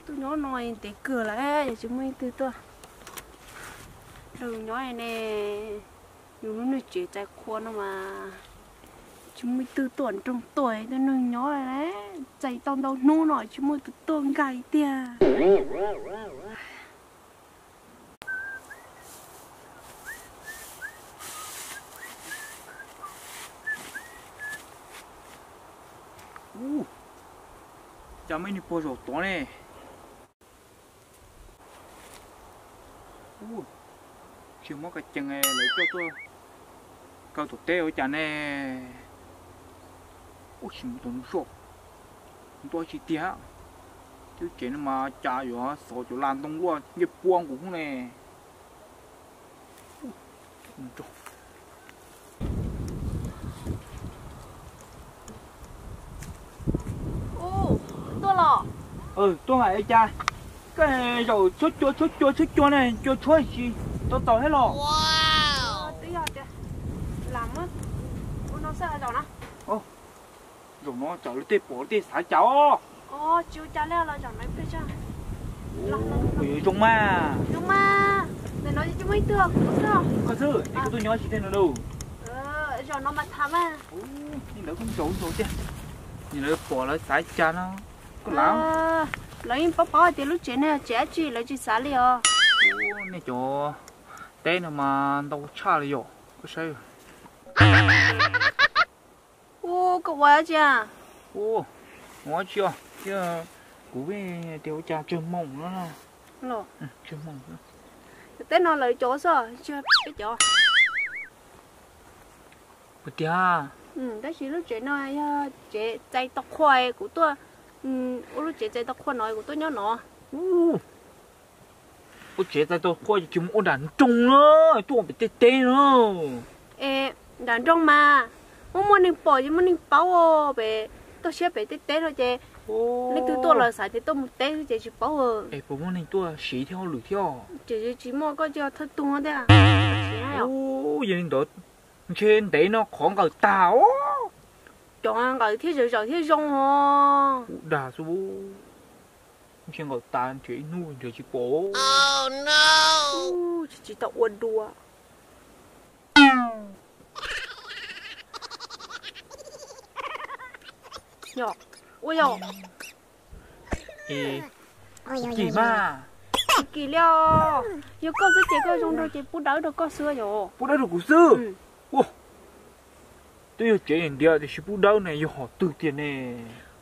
Tuaj nyob no ntev kawg lawm, yog tsis muaj ib tug tuaj nrog yus nyob ne. Yus lub niag tsev txais qhua no mas tsis muaj ib tug tuaj nrog tuaj, tuaj nrog nyob, txais tau ntau hnub no tsis muaj tus tuaj nkaus tiag. Ub, cas muaj ib niag pog zaum tod ne. Ub, tsis muab ka cees lawv coj tuaj kaw tom teb ua cas ne. Ub, tsis mus tom zos, mus tuaj tsis tiag. Twb tsev no mas cas yuav xov cov las ntoo luaj ncej puab nkaus ne. Tuaj los? Tuaj mas es cas koj zaum tshuab cua tshuab cua tshuab cua ne, cua tshuab tsis tau txaus thiab los? Twb yog tias lam muab ua no xwb zaum no. Zaum no tsam lawv tej pom tej xav cas os. Tsis ua cas li, los zaum no ib pliag tso. Kuv yuav zoo mas. Zoo mas, ntawm no tsis muaj ib tug, kuv xwb. Koj xwb es koj tuaj nyob tsis tej no lauj? Zaum no mas tham mas. Li ntawd kuj zaum zaum tiag, nim lawv pom lawv xav cas no. Koj lav, lawv yeej paub paub hais tias lub tsev no tsev dab tsi lawv tsis xav li os. Nej cov teb no mas ntau tshaj li yom, koj saib. Ua koj ua dab tsi a? Ua dab tsi os, kuv tias ua cas tsawg moos no. Tsawg moos, cov teb no lawv cov xwb, tsis peb cov. Ua tiag. Tab sis lub tsev no yog tsev txais tau qhua, kuv tuaj ua lub tsev txais tau qhua no kuv tuaj nyob no. Ua tsev txais tau qhua ces tsis mus ua nram nroog na, tuaj ua pem tej teb no. Es nram nroog mas muaj muaj neeg pom ces muaj neeg paub pem, tuaj siab pem tej teb no ces leej twg tuaj los xav tias tuaj mus teb xwb ces tsis paub. Es puas muaj neeg tuaj siv thiab hauj lwm thiab? Ces tsis muaj, koj cia thawj tug thiab. Yog li ntawd ntshe ntev no qhov nqawm tag os. Cov nqawm thiaj zawm zawm thiaj zoo os. Kuv dag xwb, ntshe nqawm tas nrhiav ib hnub nrhiav tsis pom. Tsis tau ua dua. Yog, ua yog. Kim mas. Kim li os. Yog koj xwb ces koj zoo nraug ces pub dawb rau koj xwb yog. Pub dawb rau kuv xwb. Twb yog tsev niam ntiav tiam sis pub dawb ne yog hom twg tiag ne?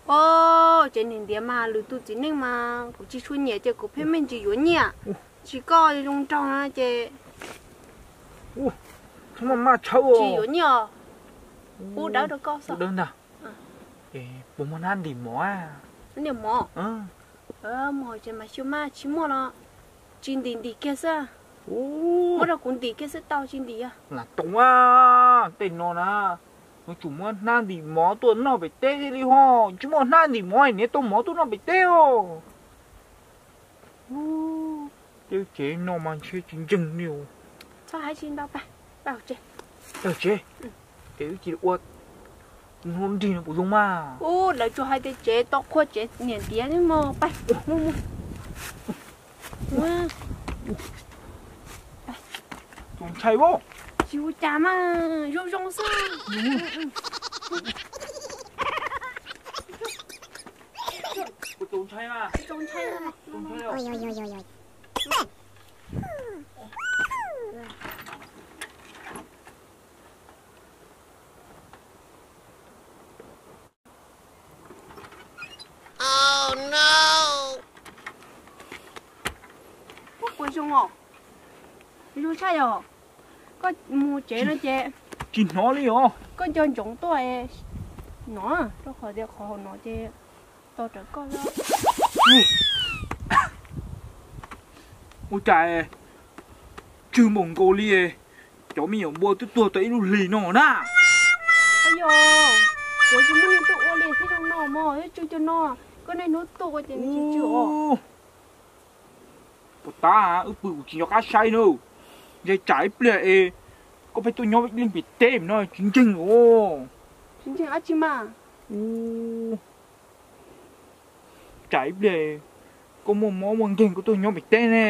Os, tsev niam ntiav mas lwm tus txiv neej mas kuv tsis tshua nyiam ces kuv pheej me ntsis yuav nyiaj. Tsis koj zoo nraug no ces maj maj tshawb tsis yuav nyiaj. Pub dawb rau koj xwb. Pub dawb ntag. Puas muaj hnab ntim mov? Ntim mov? Mov ces mas xyu maj tsis muaj los tsis ntim ntim kiag xwb. Muab rau kuv ntim kiag xwb tau tsis ntim. Lam toom a, tej no na, yuav tsum muab hnab ntim mov tuaj noj pem teb thiaj li ho, tsis muaj hnab ntim mov niam tau mov tuaj noj pem teb os. Tej tsev no mas ntshe tsis ntseeg li. Txhob hais tsis ntau, pab tsev, tsev, ces wb cia li ua hnub nrig no puas zoo mas. Ub, lawv tsuas hais tias tsev tau qhua tsev niam ntiav xwb mog, pab mus mus. Txaus ntshai os. Tsis ua cas mas zoo zoo xwb. Txaus ntshai mas. Txaus ntshai. Ua zoo os, zoo tshaj yom. Koj mus tsev no ces tsis hnov li os. Koj nco ntsoov tuaj no, rau qhov tias qhov hauv no ces tos rawv koj. Ua cas tsw npaum nkaus li, cov me nyuam npua twb tuag tau ib lub hlis no na. Yog, kuv tsis muaj neeg tuaj ua li thiab zoo no mog, tsw cov no, koj niaj hnub tuaj ua ces nws tsis tsw os. Puas tab, wb pw kuv tsis nco qab saib na. Ntshe tsam ib pliag es koj pheej tuaj nyob ib leeg pem teb no tsis ntseeg os. Tsis ntseeg dab tsi mas. Ib pliag koj muaj mob muaj nkeeg koj tuaj nyob pem teb ne.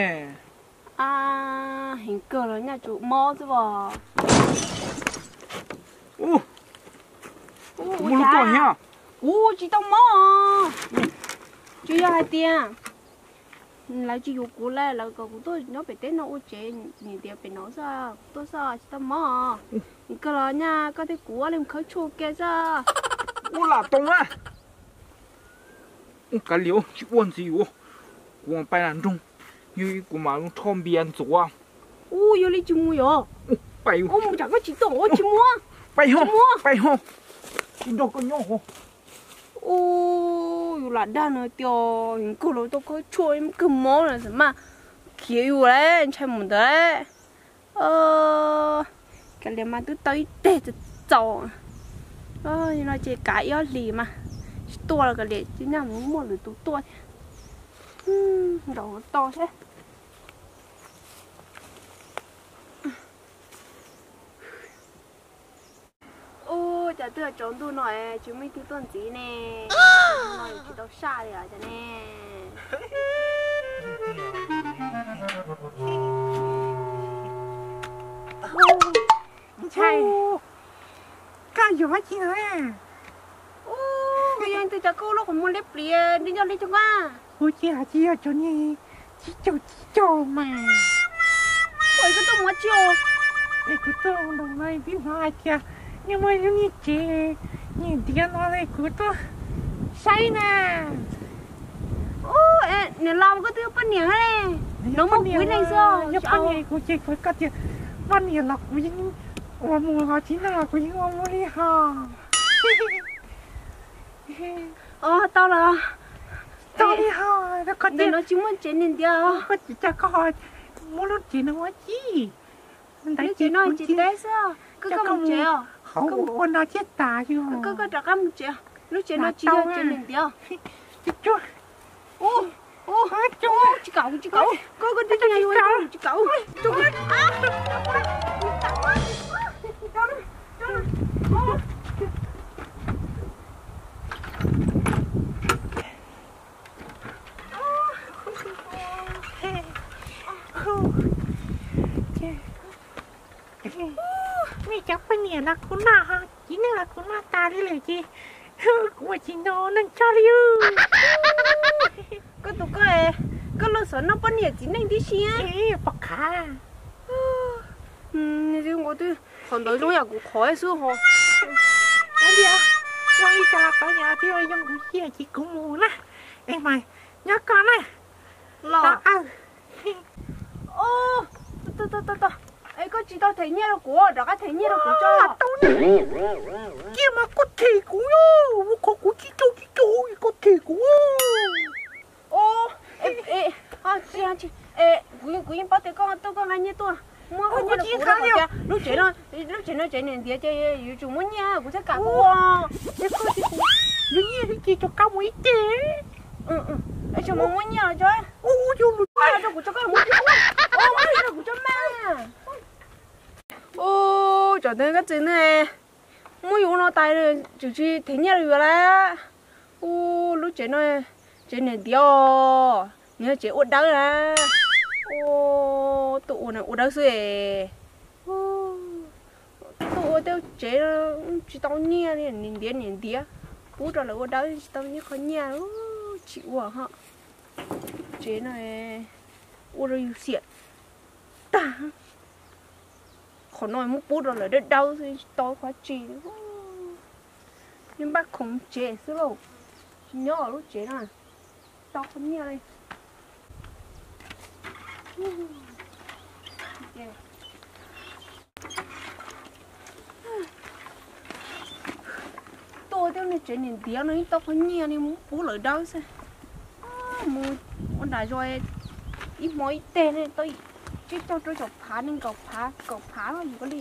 Heev kawg los nyaj tsuas mob xwb os. Ua li koj thiab. Kuv tsis tau mob. Tsuas yog hais tias lawv tsis yuav kuv lawm, lawv kom kuv tuaj nyob pem teb no ua tsev niam tiav pem no xwb, kuv tuaj xwb tsis tau mob. Heev kawg los nyaj koj thiab kuv ua li mus khawb tshuaj ua ke xwb. Ua lam tau na. Ua kav liam tsis ua ntxiv yuav, kuv pais nram nroog, yog kuv mam li rho npias ntxuav. Ua yog li tsis mus yom. Ua mus tsam koj tsis tuaj ua tsis mus. Pais ho, pais ho, tsis nrog koj nyob ho. Ua yus lam dag no tias heev kawg los tau khawb tshuaj kawg mob no xav mas khiav yus lawm ntshai mus ntawd. Kav liam mas twb tau ib teg txaus txaus no ces kav ib ob hlis mas tsis tuaj los kav liam, cia nyaj mus muaj lwm tus tuaj thiab. Nraum to thiab. Ua cas twb tsaus ntuj no tsis muaj ib tug tuaj ntxiv ne? No tsis tau saj li os cas ne? Ntshai, koj yuav dab tsi no? Koj yog leej twg cas koj lub qhov muag liab plias li nco li cov nqaj? Kuv ces hais tsis yog cov niag tsis caum tsis caum mas. Ua koj tuaj mus ua tsi? Es kuv tuaj mus nram no twb hnov hais tias nej muaj lub niag tsev niam ntiav no li kuv tuaj saib na. Niam laus koj twb yog poj niam li, no muaj kuv ib leeg xwb. Yog poj niam kuv ces kuv koj tias poj niam los kuv yeej ua mus, ho tsis neej los kuv yeej ua mus li ho. Tau los, tau li ho. Ntawm no tsis muaj tsev niam ntiav. Koj tsis cas koj ho muab lub tsev no ua ci. Lub tsev no tsis teb xwb, koj mus tsev os. Hauv ua no thiaj tas. Koj, koj rov qab mus tsev, lub tsev no tsis yog tsev niam ntiav. Tsis kam, tsis kam, koj, koj tsis kam, tsis kam. Nej cov poj niam los kuv noj, txiv neej los kuv noj tas li lawm ces kuv ua tsis nto neej tshaj li. Koj tus koj, koj los xav noj poj niam txiv neej tib si. Pom qab. Qhov ntawd zoo yam kuv qhov xwb ho. Zoo li cas los tau, yog twb zoo kuv cia ces kuv mus na. Es mas nyob koj na. Los. Es koj tsis tau them nyiaj rau kuv, rov qab them nyiaj rau kuv tso. Tau, cia mas koj them kuv, ua qhov kuv tsis tau tsis tau koj them kuv. Kuv yeej paub tias koj tuaj koj nqa nyiaj tuaj, muab koj nyiaj rau kuv, lub tsev no, lub tsev no tsev niam ntiav ces yuav tsum muab nyiaj kuv thiaj kam koj ua. Yog nyiaj ces rov qab mus ib teg. Tsis mus muab nyiaj tso. Rau kuv tso koj mus, rau kuv tso mas. Ub, tsam ntawd koj txiv ne, muab yus ua no tas tseem tsis them nyiaj rau yus lawm. Ub, lub tsev no tsev niam ntiav, nws yog tsev ua dawb na. Ub, tuaj ua ua dawb xwb es. Tuaj ua tej tsev tsis tau nyiaj li, niam ntiav niam ntiav, pub rau lawv ua dawb tsis tau nyiaj qhov nyiaj, tsis ua ho. Tsev no ua rau yus xiam tag. Qhov no muab pub rau lawv dawb dawb xwb tsis tau qhov tsis li. Nyob npaj khoom tsev xwb lauj, tsis nyob lub tsev no tau qhov nyiaj li. Tuaj tej niag tsev niam ntiav no ib tau qhov nyiaj li muab pub lawv dawb xwb. Mus ua nram zos ib hmo ib teg ne tau tsib caug rau caum phav nees nkaum phav kaum phav yus ko li.